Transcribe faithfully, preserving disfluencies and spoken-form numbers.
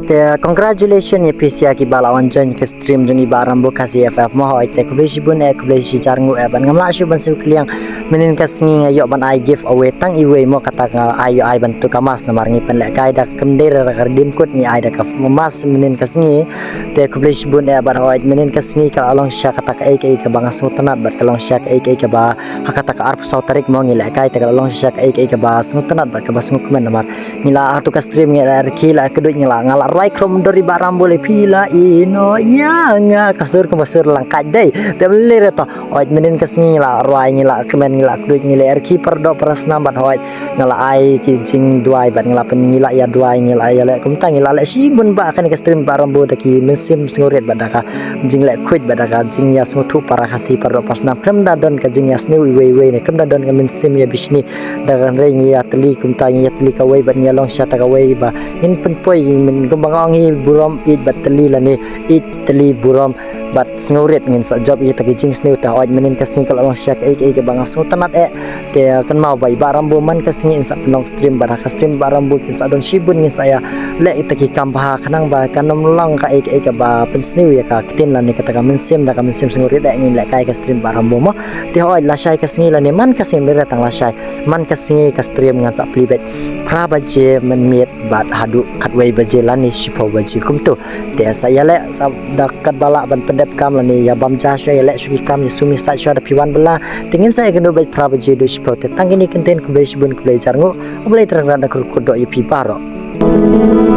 Te congratulations ïa phi sha kiba la wan join ka stream jong i Bah Rambo Khasi F F mo. Hooid te khublei shibun eh, khublei shi jar nguh eh, ban ngam lah shuh ban siew kylliang. Mynnin ka sngi nga ïoh ban ai giveaway tang iwei mo, kata ka ai ïoh ai ban tu ka mask namar ngi pynlehkai da ka kynthei ra ka Redeem Code ngi ai da ka mask mynnin ka sngi. Te khublei shibun eh, bad hooid mynnin ka sngi ka la long sha kata kaei kaei kaba nga sngewtynnat bad ka long sha kaei kaei kaba ha kata ka arphew saw tarik mo ngi lehkai te ka la long sha kaei kaei kaba sngewtynnat bad kaba sngewkmen namar ngi la ha tu ka stream ngi la rkhie la kduid ngi la nga la rwai khrum dor i Bah Rambo le phi la ïehnoh ïa nga ka sur kumba sur lang kaj dei. Te mynlei re to hooid mynnin ka sngi ngi la rwai ngi la kmen ngi la kduid ngi la rkhie pardoh parasnam bad hooid nga la ai ki jingduwai bad ngi la pyn ngi la ïa duwai ngi la ïa leh kumta ngi la leh shibun ba kane ka stream Bah Rambo da ki mynsiem sngewrit bad da ka jingleh khuid bad da ka jingïasngewthuh para Khasi pardoh parasnam. Khlem da don ka jingïasniew iwei iwei ne khlem da don ka mynsiem ïa bishni da ka hynrei ngi ïa tylli kumta ngi ïa tylli kawei bad ngi ïa long sha ta kawei ba ngin pynpoi ngin kumba nga ong hi burom ïeit bad tylli lane ïeit tylli burom bad sngewrit ngin sa jop ïa ta ki jingsniew. Te hooid mynnin ka sngi ka la long sha kaei kaei kaba nga sngewtynnat eh. Te kynmaw ba i Bah Rambo man ka sngi in sa pynlong stream bad ha ka stream Bah Rambo kin sa don shibun ngin sa ïa leh ïa ta ki kam bha khnang ba kan ym long kaei kaei kaba pynsniew ïa ka ktien lane kata ka mynsiem da ka mynsiem sngewrit eh ngin lehkai ka stream Bah Rambo mo. Te hooid lashai ka sngi lane man ka sngi mynrei tang lashai man ka sngi ka stream ngan sa plie beit phra baje mynmiet bad haduh khatwei baje lane shiphew baje kumto. Te sa ïaleh sa da katba lah ban pyndep kam lane ïa bam ja shuwa ïaleh shuwa ki kam ïa sum ïa sait shuwa da phi wan bylla. Te ngin sa ïakynduh beit phra baje haduh shiphew te tang kine kyntien khublei shibun khublei jar nguh. U Blei Trai Kynrad un kyrkhu doh ïa phi baroh.